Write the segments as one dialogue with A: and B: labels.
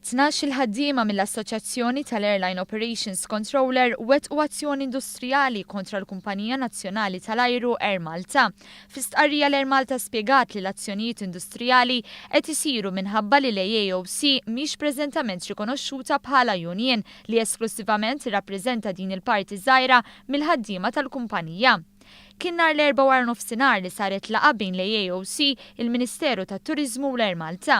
A: 12-il ħaddiema mill-Assoċjazzjoni tal-Airline Operations Controller wettqu azzjoni industrijali kontra l-kumpanija nazzjonali tal-ajru Air Malta. Fi stqarrija l-Air Malta spjegat li l-azzjonijiet industrijali qed isiru minħabba li l-AAOC mhix preżentament rikonoxxuta bħala union li esklussivament tirrappreżenta din il-parti żgħira mill-ħaddiema tal-kumpanija. Kien nhar l-Erbgħa waranofsinhar li saret laqgħa bejn l-AAOC, il-Ministeru tat-Turiżmu u l-Air Malta.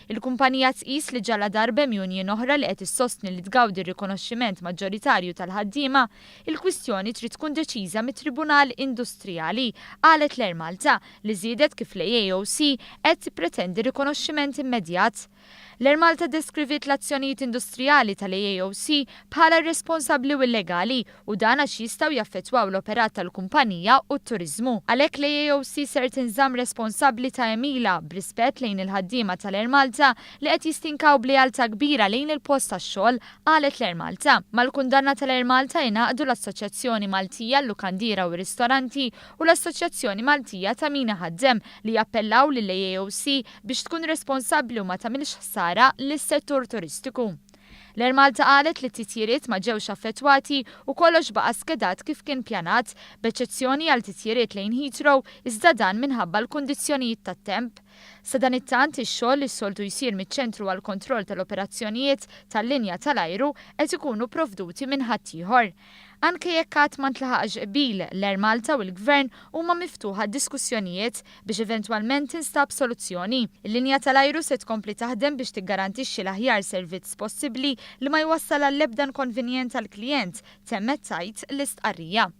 A: Il-kumpanija tqis li ġaladarba hemm union oħra li qed issostni li tgawdi r-rikonoxximent maġġoritarju tal-ħaddiema, il-kwistjoni trid tkun deċiża mit-Tribunal Industrijali, qalet l-Air Malta, li żiedet kif l-AAOC qed tippretendi rikonoxximent immedjat. L-Air Malta ddeskriviet l-azzjonijiet industrijali tal-AAOC bħala irresponsabbli u illegali u dan għax jistgħu jaffettwaw l-operat tal-kumpanija u t-turiżmu. Għalhekk l-AAOC ser tinżamm responsabbli ta' għemilha b'rispett lejn il-ħaddiema tal-Air Malta li qed jistinkaw b'lealtà kbira lejn il-post tax-xogħol, qalet l-Air Malta. Mal-kundanna tal-Air Malta ingħaqdu l-Assoċjazzjoni Maltija għal-Lukandiera u r-Ristoranti u l-Assoċjazzjoni Maltija ta' Min Iħaddem li jappellaw lill-AAOC biex tkun responsabbli u ma tagħmilx ħsara lis-settur turistiku. L-Air Malta qalet li t-titjiriet ma ġewx affettwati u kollox baqa' skedat kif kien pjanat, b'eċċezzjoni għal titjiriet lejn Heathrow iżda dan minħabba l-kundizzjonijiet tat-temp. Sadanittant, ix-xogħol li s-soltu jsir miċ-Ċentru għall-Kontroll tal-Operazzjonijiet tal-Linja tal-Ajru qed ikunu provduti minn ħaddieħor. Anke jekk għad ma ntlaħaqx qbil, l-Air Malta u l-Gvern huma miftuħ għad-diskussjonijiet biex eventwalment tinstab soluzzjoni. Il-linja tal-ajru se tkompli taħdem biex tiggarantixxi l-aħjar servizz possibbli li ma jwassal għall-ebda inkonvenjent għall-klijent, temmet tgħid l-istqarrija.